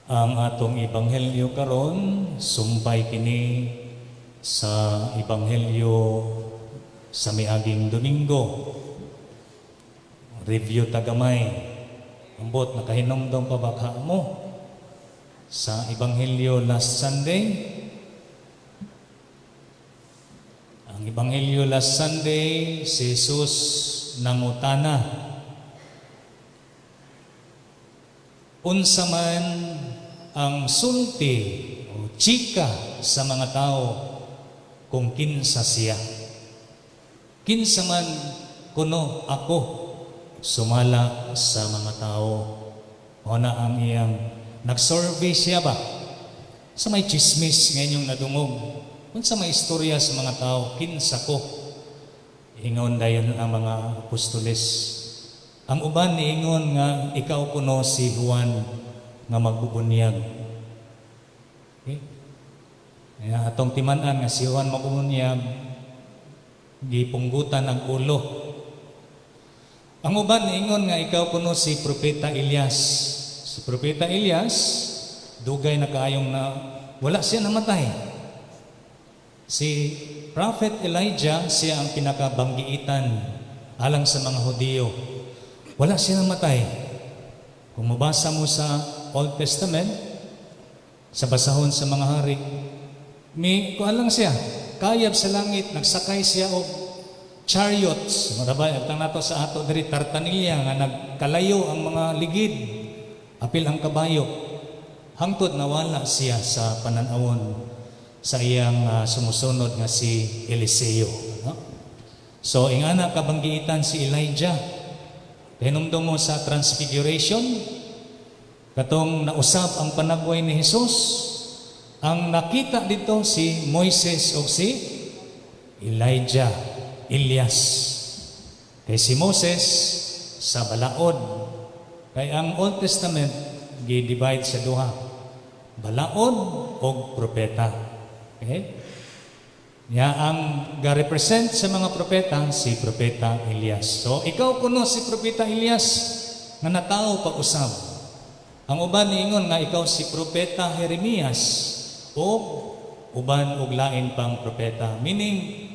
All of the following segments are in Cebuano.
Ang atong ebanghelyo karon sumpay kini sa ebanghelyo sa miaging Domingo. Review ta gamay. Ambot, nakahinumdom pa ba ka mo sa ebanghelyo last Sunday? Ang ebanghelyo last Sunday, si Jesus nangutana. Unsa man ang sulti o chika sa mga tao kung kinsa siya? Kinsa man kuno ako sumala sa mga tao? O na ang iyang nag-survey siya ba? Sa may chismis nga inyong nadungog. Kung sa may istorya sa mga tao, kinsa ko? Ingon dayon ang mga apostoles. Ang uban niingon nga ikaw kuno si Juan nga magbubunyag. Okay? Kaya atong timan-an nga si Juan magbubunyag, gipunggutan ang ulo. Ang uban niingon nga ikaw kuno si Propeta Elias. Si Propeta Elias, dugay na kaayong na wala siya namatay. Si Prophet Elijah, siya ang pinakabanggiitan alang sa mga Hudiyo. Wala siya namatay. Kung mabasa mo sa Old Testament, sa basahon sa mga hari, may kuan lang siya, kayab sa langit, nagsakay siya og chariots. Marabay, ang nato sa ato diri tartanilya nga nagkalayo ang mga ligid, apil ang kabayo. Hangtod nawala siya sa pananawon sa iyang sumusunod nga si Eliseo. No? So, ingana kabanggiitan si Elijah. Hinumdum mo sa Transfiguration, katong nausab ang panagway ni Jesus, ang nakita dito si Moises o si Elijah, Elias. Kay si Moses sa balaod. Kay ang Old Testament gi-divide sa duha. Balaod o propeta. Okay? Ya ang ga-represent sa mga propeta si Propeta Elias. So ikaw kuno si Propeta Elias nga natawo pa usab. Ang uban niingon nga ikaw si Propeta Jeremias o uban og lain pang propeta. Meaning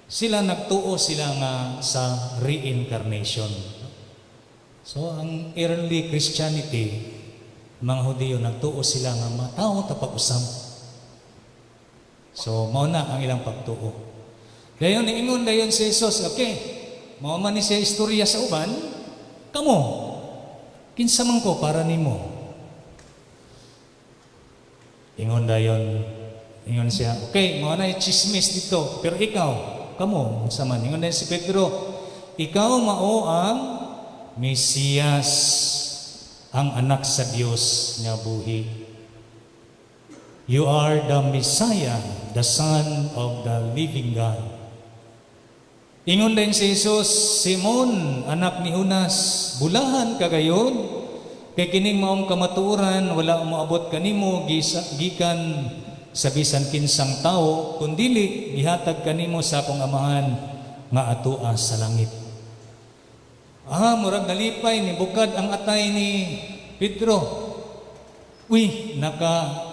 sila nagtuo sila nga sa reincarnation. So ang early Christianity, mga Hudiyo nagtuo sila nga matawo ta pag-usab. So mao na ang ilang pagtuo. Dayon niingon dayon si Jesus, okay, mao man ni siya istorya sa uban, kamo, kinsa man ko para nimo? Ingon dayon, ingon siya, okay, mao na chismis dito, pero ikaw, kamo, unsa man? Ingon dayon si Pedro, ikaw mao ang Mesiyas, ang anak sa Dios nga buhi. You are the Messiah, the Son of the living God. Ingon din si Jesus, Simon, anak ni Jonas, bulahan ka gayon, kay kining maong kamatuoran, wala moabot kanimo gikan sa bisan kinsang tao, kundili gihatag kanimo sa akong Amahan nga atoa sa langit. Ah, murag nalipay ni bukad ang atay ni Pedro. Uy, naka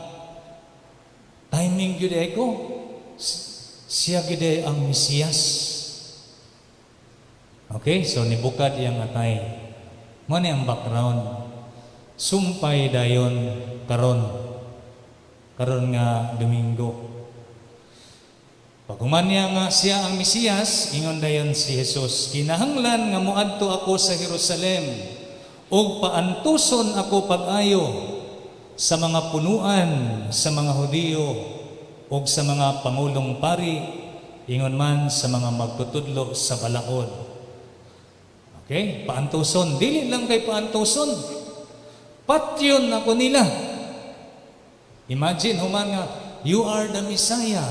timing gyud ay ko. Siya gyud ay ang Mesiyas. Okay, so nibukad iyang atay. Mao ni ang background. Sumpay dayon karon. Karon nga Domingo. Paghuman niya nga siya ang Mesiyas, ingon dayon si Jesus, kinahanglan nga moadto ako sa Jerusalem ug paantuson ako pag-ayo sa mga punuan sa mga Hudiyo ug sa mga pangulong pari, ingon man sa mga magtutudlo sa balaod. Okay, paantuson. Dili lang kay paantuson. Patyon ako nila. Imagine, human nga, you are the Messiah,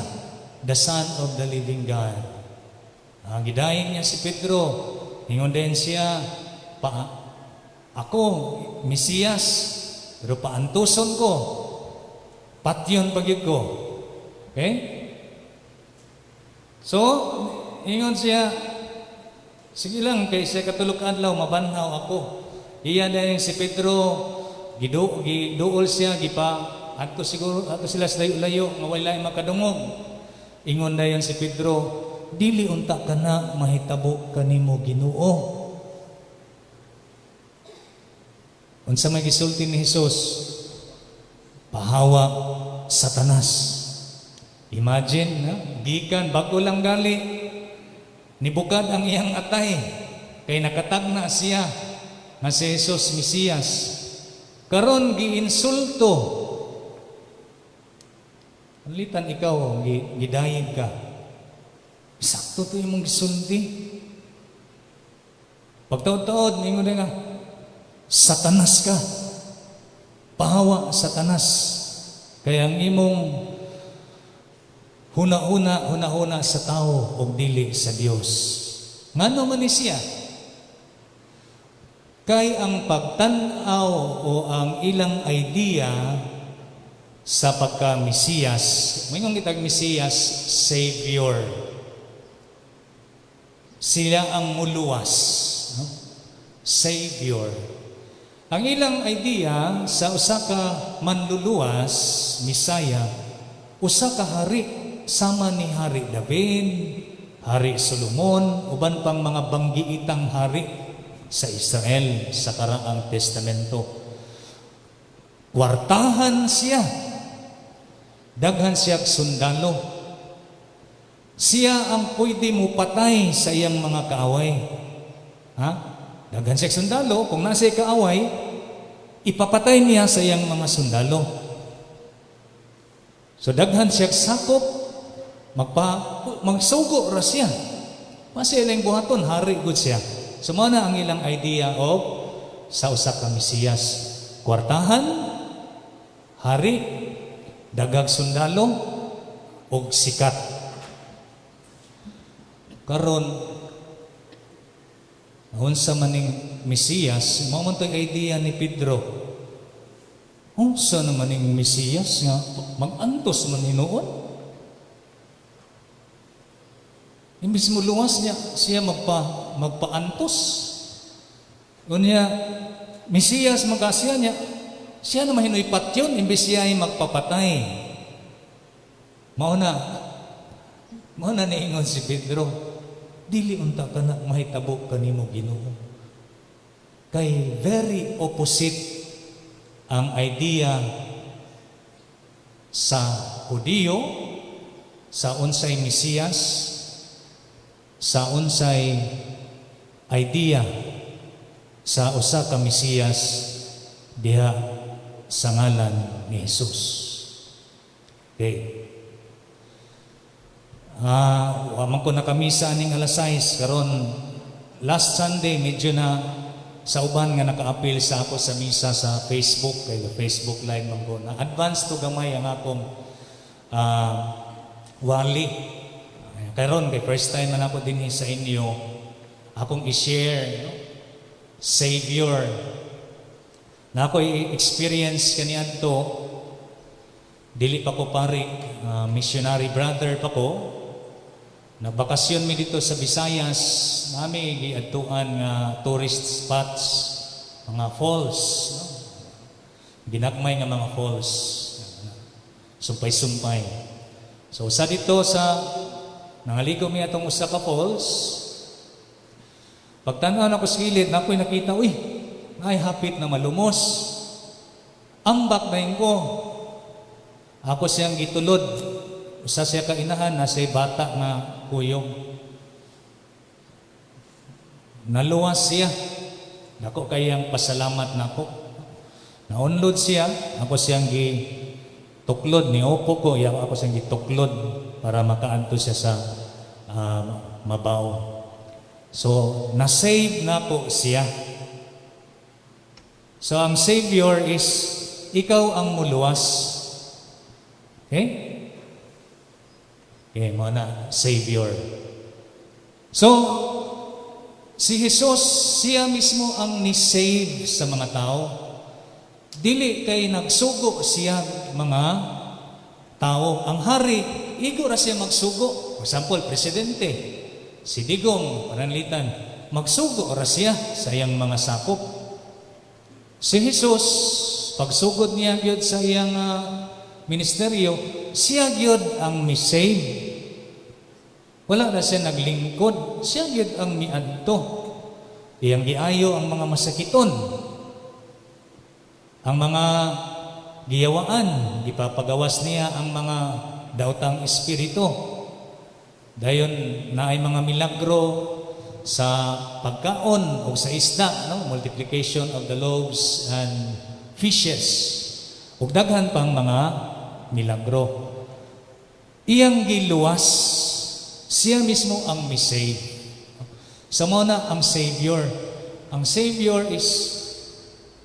the Son of the living God. Ang gidayon niya si Pedro, ingon din siya, pa, ako, Mesiyas, pero paantuson ko, patyon pa gyud ko. Okay? So, ingon siya, sige lang, kay sa katulo ka adlaw, mabanhaw ako. Iya din si Pedro, Giduol siya, gipa adto siguro adto sila sa layo-layo nga walay makadungog. Ingon dayon si Pedro, "Dili unta kana mahitabo kanimo, Ginoo." Unsa may gisulti ni Jesus? "Pahawa, Satanas." Imagine, na, gikan bago lang gali, nibukad ang iyang atay, kay nakatagna siya nga si Jesus Mesiyas. Karon giinsulto. Anlitan ikaw, gidayeg ka. Sakto to imong gisulti. Pagtaod-taod, ningon nga, "Satanas ka. Pahawa, Satanas. Kaya ang imong huna-huna, huna-huna sa tao og dili sa Dios." Ngano man ni siya? Kay ang pagtan-aw o ang ilang idea sa pagka-Mesiyas, moingon kitag Mesiyas, Savior. Sila ang muluwas. No? Savior. Ang ilang idea sa usa ka manluluwas, Misaya, usa ka hari sama ni Hari David, Hari Solomon, uban pang mga banggiitang hari sa Israel sa Karaang Testamento. Kwartahan siya. Daghan siya sundalo. Siya ang pwede mo patay sa iyang mga kaaway. Ha? Daghan siya sundalo, kung nasa kaaway, ipapatay niya sa iyang mga sundalo. So daghan siya sakop, magsugo ra siya. Masa ilang buhaton, hari gud siya. So mao na ang ilang idea of sa usa ka Mesiyas. Kwartahan, hari, daghag sundalo, ug sikat. Karon, unsa man ning Mesiyas, mao man to'y idea ni Pedro. Unsa naman ning Mesiyas nga mag-antos man hinuon? Imbis mo luwas niya, siya magpaantos. Unya, Mesiyas magkasiya niya, siya naman hinuy patyon, imbis siya ay magpapatay. Mao na niingon si Pedro, "Dili unta ka na mahitabo kanimo, Ginoo." Kay very opposite ang idea sa Hudiyo, sa unsay Mesiyas, sa unsay idea sa usa ka Mesiyas diha sa ngalan ni Jesus. Okay. Ah, wa man ko nakamisa aning alas 6 karon. Last Sunday medyo na sa uban nga nakaapil sa ako sa misa sa Facebook kay Facebook Live man ko na advance to gamay ang akong wali. Karon kay first time man ako dinhi sa inyo, akong i-share, no? Savior na ako experience kaniadto, dili pa ko pari, missionary brother pa ko. Nagbakasyon mi dito sa Visayas, nami giadtuan nga tourist spots, mga falls, no? Ginagmay nga mga falls. Sumpay-sumpay. So sa dito sa nangaligo mi atong usa ka falls, pagtan-aw nako sa gilid, nakoy nakita, uy, ay hapit na malumos. Ambak na ko. Ako siyang gitulod. Usa siya ka inahan na siya bata nga kuyog. Naluwas siya. Dako kayang pasalamat nako. Naunlod siya, ako siyang gituklod ni opo ko, iya ako siyang gituklod para makaadto siya sa mabaw. So, na-save na po siya. So, ang Savior is ikaw ang muluwas. Okay? Okay, mao na, Savior. So, si Jesus, siya mismo ang ni-save sa mga tao. Dili kay nagsugo siya mga tao. Ang hari, igo ra siya magsugo. For example, presidente, si Digong, pananlitan, magsugo ra siya sa iyang mga sakop. Si Jesus, pagsugod niya gyud sa iyang ministeryo, siya gyud ang mi-save. Wala na siya naglingkod, siya gyud ang miadto. Iyang giayo ang mga masakiton. Ang mga giyawaan, gipapagawas niya ang mga daotang espiritu. Dayon naay mga milagro sa pagkaon o sa isda, no? Multiplication of the loaves and fishes. Ug daghan pang mga milagro. Iyang giluwas, siya mismo ang mi-save. Sa mao na ang Savior. Ang Savior is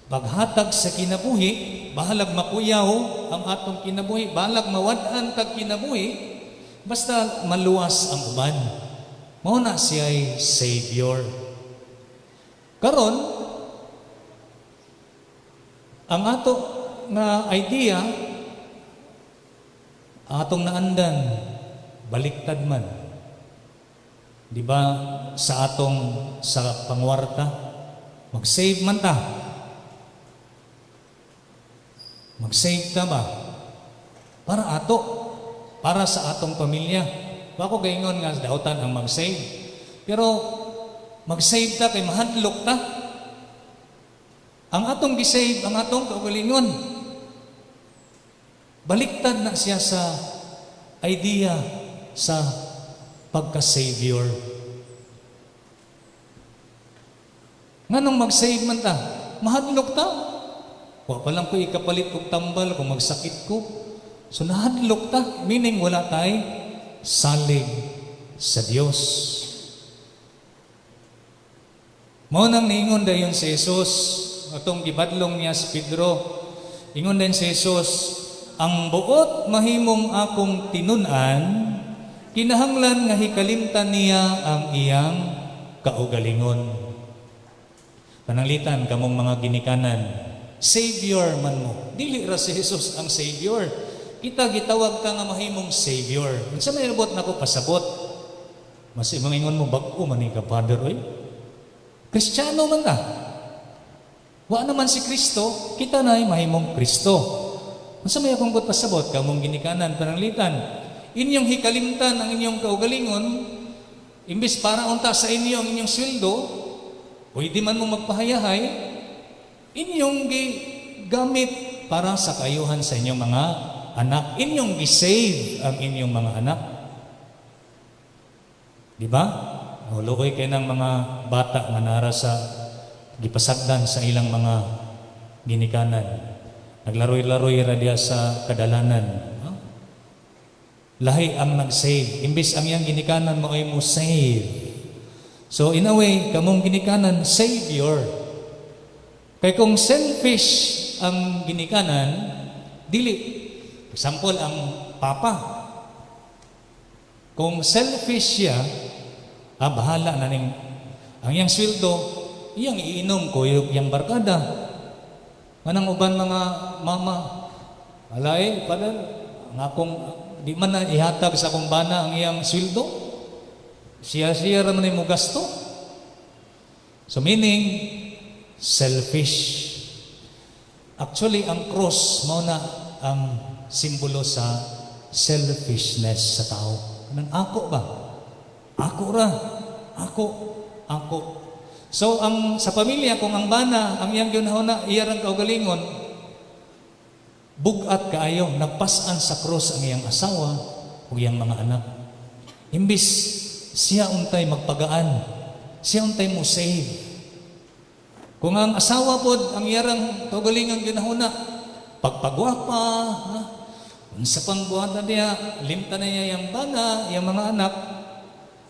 paghatag sa kinabuhi, bahalag makuyaw ang atong kinabuhi, bahalag mawad-an tag kinabuhi, basta maluwas ang uban. Mao na siya'y Savior. Karon, ang ato nga idea, atong naandan, baliktad man. Di ba sa atong sa pangwarta, mag-save man ta. Mag-save ta ba? Para ato, para sa atong pamilya. Wa ko gaingon nga dautan ang mag-save. Pero mag-save ta kay mahadlok ta. Ang atong gi-save, ang atong kaugalingon. Baliktad na siya sa idea sa pagka-savior. Nganong mag-save man ta? Mahadlok ta. Wa pa lang ko ikapalit og tambal kung magsakit ko. So nahadlok ta, meaning wala tay salig sa Dios. Mao nang niingon dayon si Jesus, atong gibadlong niya si Pedro. Ingon din si Jesus, "Ang buot mahimong akong tinun-an, kinahanglan nga hikalimtan niya ang iyang kaugalingon." Pananglitan kamong mga ginikanan, Savior man mo. Dili ra si Jesus ang Savior. Kita gitawag ka nga mahimong Savior. Unsa may abot nako pasabot? Mas mangingon mo, bag-o man ni ka, Father, oy. Kristiyano man ta. Wa naman si Kristo, kita na ay mahimong Kristo. Unsa may akong buot pasabot kamong ginikanan, pananglitan? Inyong hikalimtan ang inyong kaugalingon, imbis para unta sa inyo ang inyong sweldo, pwede man mo magpahayahay, inyong gigamit para sa kayuhan sa inyong mga anak. Inyong gi-save ang inyong mga anak. Di ba? Nahuloy kay ng mga bata nga nara sa gipasagdan sa ilang mga ginikanan. Naglaroy-laroy ra diya sa kadalanan. Huh? Lahi ang nag-save. Imbis ang iyang ginikanan mo ay mo save. So in a way, kamong ginikanan, savior. Kay kung selfish ang ginikanan, dili. For example, ang papa. Kung selfish siya, bahala na ning ang iyang sweldo, iyang iinom ko yung barkada. Manang uban mga mama, alay, padal, ang akong, di man na ihatag sa akong bana ang iyang sweldo. Siya-siya ra man mo gasto. So meaning, selfish. Actually, ang cross, mao na ang simbolo sa selfishness sa tao. Nang ako ba? Ako ra. Ako. Ako. So, ang sa pamilya, kung ang bana, ang iyang ginahuna, iya rang kaugalingon, bugat kaayo, nagpasan sa cross ang iyang asawa ug iyang mga anak. Imbis siya untay magpagaan, siya untay mo save. Kung ang asawa pod ang iyarang kaugalingang ginahuna, pagpagwapa, ha? Unsa pang buhatan niya, limta na niya yung bana, iyang mga anak,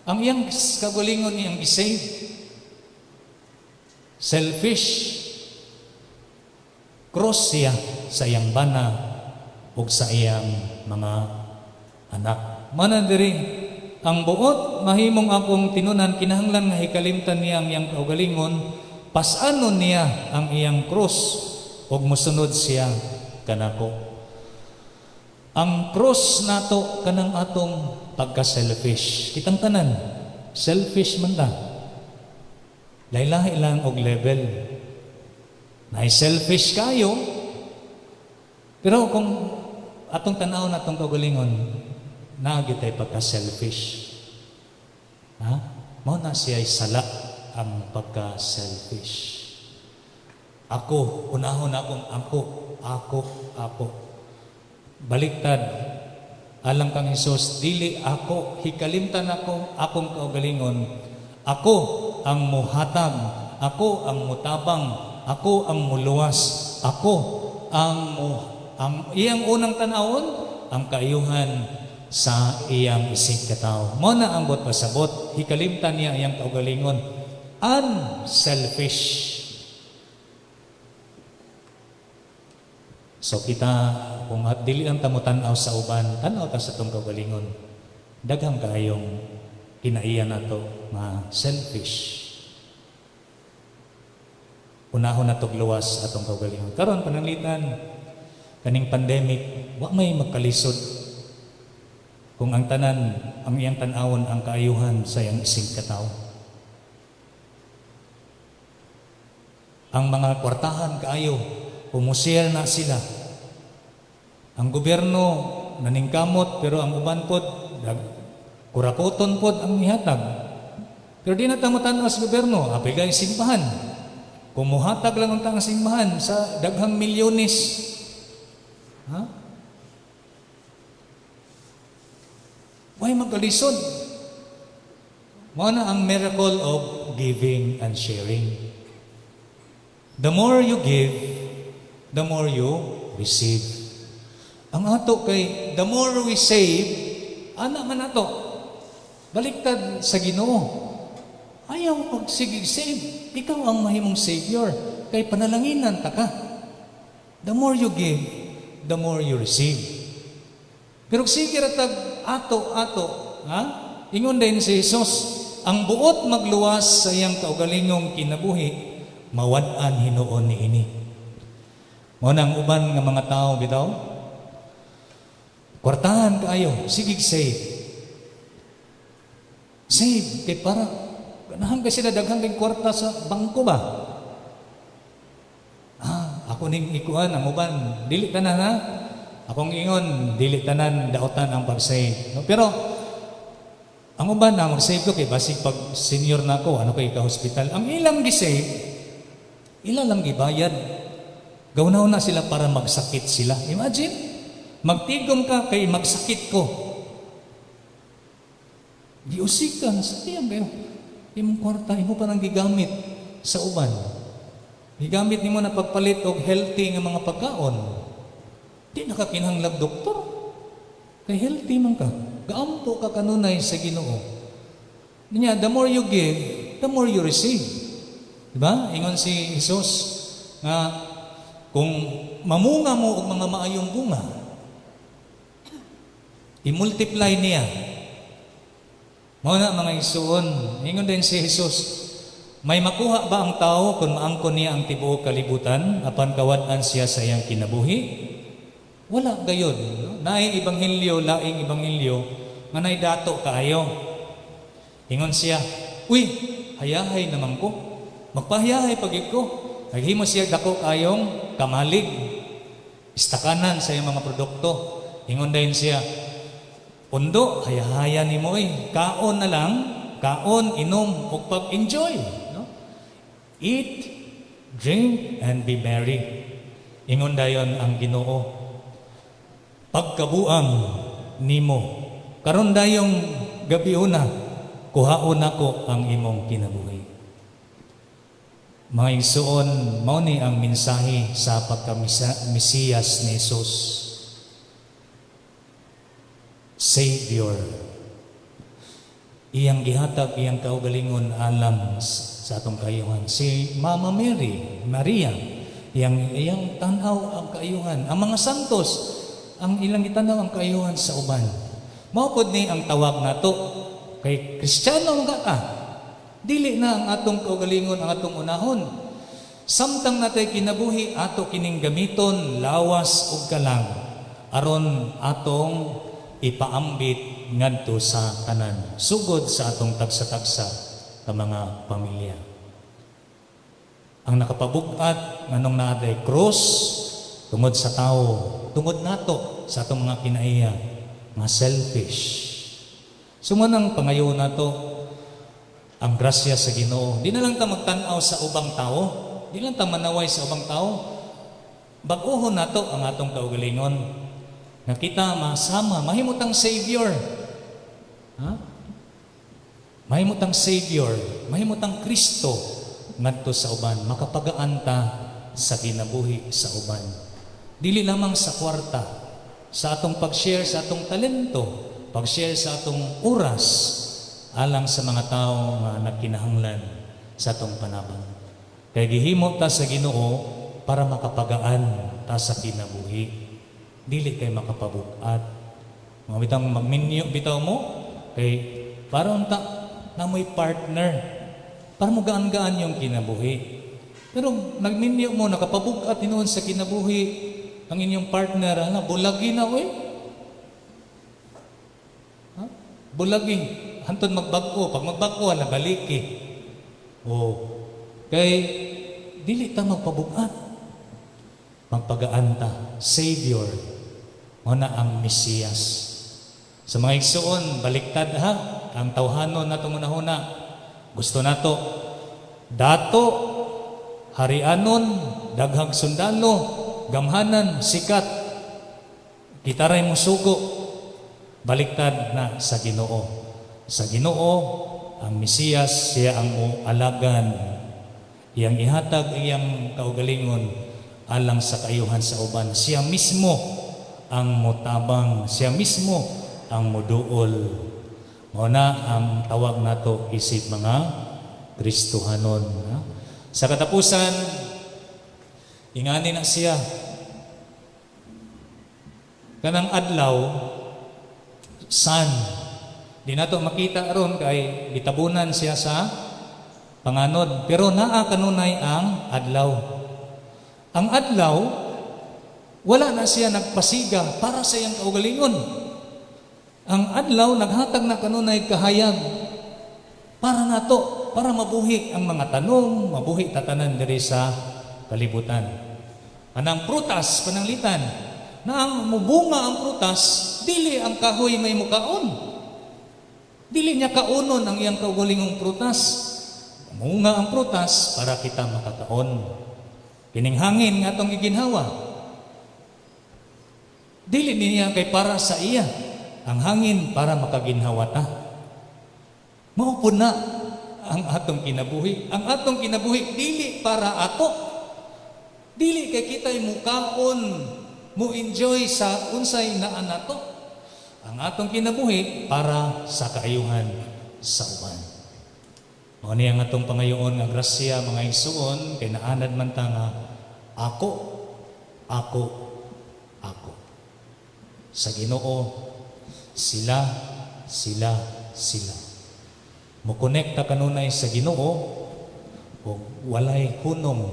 ang iyang kaugalingon iyang gi-save. Selfish. Cross siya sa iyang bana ug sa iyang mga anak. Mana diri ang buot mahimong akong tinunan, kinahanglan nga hikalimtan niya ang iyang kaugalingon, pasanon niya ang iyang krus ug mosunod siya kanako. Ang cross nato kanang atong pagka-selfish. Kitang tanan, selfish man ta. Lahi-lahi lang og level. Nay selfish kayo, Pero kung atong tan-aw na atong kaugalingon, naa gyud tay pagka-selfish. Ha? Mao na siya sala ang pagka-selfish. Ako, unahon akong ako, ako, ako. Baliktad, alang kang Hesus, dili ako, hikalimtan ako, akong kaugalingon, ako ang muhatag, ako ang mutabang, ako ang muluwas, ako ang mo, ang iyang unang tanawon, ang kaayuhan sa iyang isig katawo. Mao na ang buot pasabot, hikalimtan niya iyang kaugalingon. Unselfish. So kita, kung at dili lang ta mo tan-aw sa uban, tan-aw ta sa atong kaugalingon. Daghang kaayong kinaiya nato nga selfish. Unahon nato luwas atong kaugalingon. Karon pananglitan kaning pandemic, wa may magkalisod kung ang tanan ang iyang tan-awon ang kaayuhan sa iyang isig katawo. Ang mga kwartahan kaayo, pumushare na sila. Ang gobyerno naningkamot, pero ang uban pod kurakoton pod ang ihatag. Pero di na ta mo-tan-aw sa gobyerno, apil kay simbahan. Kung muhatag lang unta ang simbahan sa daghang milyones. Ha? Why magkalisod? Mao na ang miracle of giving and sharing. The more you give, the more you receive. Ang ato kay, the more we save, ana man ato. Baliktad sa Ginoo. Ayaw pagsigig save. Ikaw ang mahimong savior. Kay panalanginan ta ka. The more you give, the more you receive. Pero sige ra tag ato ato, ha? Ingon din si Jesus, ang buot magluwas sa iyang kaugalingong kinabuhi, mawad-an hinuon niini. Mao na ang uban nga mga tao bitaw. Kwartahan kaayo, sigig save. Save kay para ganahan kay sila daghan kay kwarta sa bangko ba? Ah, ako ning ikuan ang uban, dili tanan ha. Akong ingon, dili tanan daotan ang pag-save. No? Pero ang uban na mag-save ko kay basig pag senior na ako, ano kay ka hospital. Ang ilang gi-save, ila lang gibayad. Gawnaw na sila para magsakit sila. Imagine, magtigom ka kay magsakit ko. Giusikan, sayang kayo. Imong kwarta, imo pa nang gigamit sa uban. Gigamit nimo na pagpalit og healthy nga mga pagkaon. Di nakakinahanglag doktor. Kay healthy man ka. Gaampo ka kanunay sa Ginoo. Niya, the more you give, the more you receive. Diba? Ingon si Jesus nga kung mamunga mo og mga maayong bunga, i-multiply niya. Mao na, mga igsuon, ingon din si Jesus, may makuha ba ang tao kung maangkon niya ang tibuok kalibutan apan kawad-an siya sa iyang kinabuhi? Wala gayod. No? Naay ebanghelyo, laing ebanghelyo, nga naay dato kaayo. Ingon siya, "Uy, hayahay naman ko. Magpahayahay pag ko." Naghimo siya dako kayong kamalig. Istakanan sa iyang mga produkto. Ingon din siya, "Pundo, hayahaya nimo eh. Kaon na lang, kaon, inom, ug pag-enjoy." No? Eat, drink, and be merry. Ingon dayon ang Ginoo, "Pagkabuang nimo. Karon dayong gabiuna, kuhaon nako ang imong kinabuhi." Mga igsuon, mao ni ang mensahe sa pagka-Mesiyas ni Jesus. Savior. Iyang gihatag iyang kaugalingon alang sa atong kaayuhan. Si Mama Mary, Maria, iyang iyang tan-aw ang kaayuhan. Ang mga santos, ang ilang gitanaw ang kaayuhan sa uban. Mao pod ni ang tawag nato kay Kristiyano nga ka. Dili na ang atong kaugalingon ang atong unahon. Samtang natay kinabuhi, ato kining gamiton lawas ug kalag aron atong ipaambit ngadto sa tanan, sugod sa atong tagsa-tagsa ka mga pamilya. Ang nakapabug-at nganong naa tay krus. tungod sa tao, tungod nato sa atong mga kinaiya, mga selfish. So mao nang pangayo nato ang grasya sa Ginoo. Di na lang ta magtan-aw sa ubang tao, di lang ta manaway sa ubang tao. Bag-ohon nato ang atong kaugalingon. Nga kita masama, mahimo tang savior. Ha? Mahimo tang savior, mahimo tang Kristo ngadto sa uban, makapagaan ta sa kinabuhi sa uban. Dili lamang sa kwarta, sa atong pag-share sa atong talento, pag-share sa atong oras, alang sa mga tao nga nagkinahanglan sa atong panabang. Kay gihimo ta sa Ginoo para makapagaan ta sa kinabuhi. Dili kay makapabug-at. Mga bitang magminyo bitaw mo kay para unta na mo'y partner para mo gaan-gaan yung kinabuhi. Pero nagminyo mo, nakapabug-at hinuon sa kinabuhi ang inyong partner, ana, bulagi na oy. Ha? Bulagi. Hantod magbag-o. Pag magbag-o, ala, baliki. O, kay dili ta magpabug-at. Magpagaan ta. Savior. Mao na ang Mesiyas. Sa mga igsuon, baliktad ha, ang tawhanon natong hunahuna. Gusto nato, dato, harianon, daghang sundalo, gamhanan, sikat, kitaray mo sugo, baliktad na sa Ginoo. Sa Ginoo, ang Mesiyas, siya ang moalagan. Iyang ihatag iyang kaugalingon alang sa kaayuhan sa uban. Siya mismo ang motabang, siya mismo ang moduol. Mao na ang tawag nato isip mga Kristohanon. Ha? Sa katapusan, ingani na siya. Kanang adlaw, sun. Di nato makita aron kay gitabunan siya sa panganod. Pero naa kanunay ang adlaw. Ang adlaw, wala na siya nagpasiga para sa iyang kaugalingon. Ang adlaw naghatag na kanunay kahayag para nato, para mabuhi ang mga tanom, mabuhi tatanan diri sa kalibutan. Anang prutas, pananglitan, na ang mubunga ang prutas, dili ang kahoy may mukaon. Dili niya kaunon ang iyang kaugalingong prutas. Munga ang prutas para kita makakaon. Kining hangin nga atong giginhawa. Dili niya kay para sa iya. Ang hangin para makaginhawa ta. Mao po na ang atong kinabuhi. Ang atong kinabuhi dili para ato. Dili kay kita'y mukaon, mo enjoy sa unsay naa nato. Ang atong kinabuhi para sa kaayuhan sa uban. Mao ni ang atong pangayoon nga grasya, mga igsuon, kay naanad man ta nga ako, ako, ako. Sa Ginoo, sila, sila, sila. Mokonekta kanunay sa Ginoo ug walay hunong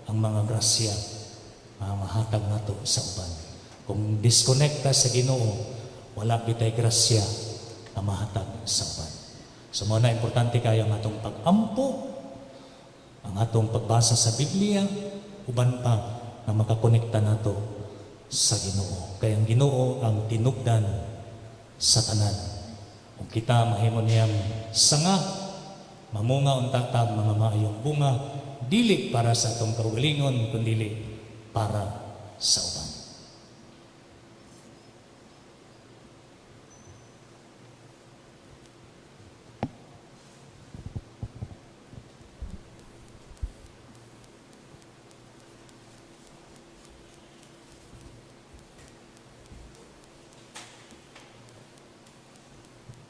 ang mga grasya nga mahatag nato sa uban. Kung disconnect ta sa Ginoo, wala bitay grasya nga mahatag sa uban. So mao na importante kayo ang atong pag-ampo, ang atong pagbasa sa Biblia, uban pa nga makakonekta nato sa Ginoo. Kay ang Ginoo ang tinubdan sa tanan. Kung kita mahimo niyang sanga, mamunga unta tag mga maayong bunga, dili para sa atong kaugalingon, kundili para sa uban.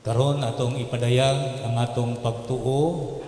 Karon atong ipadayag ang atong pagtuo.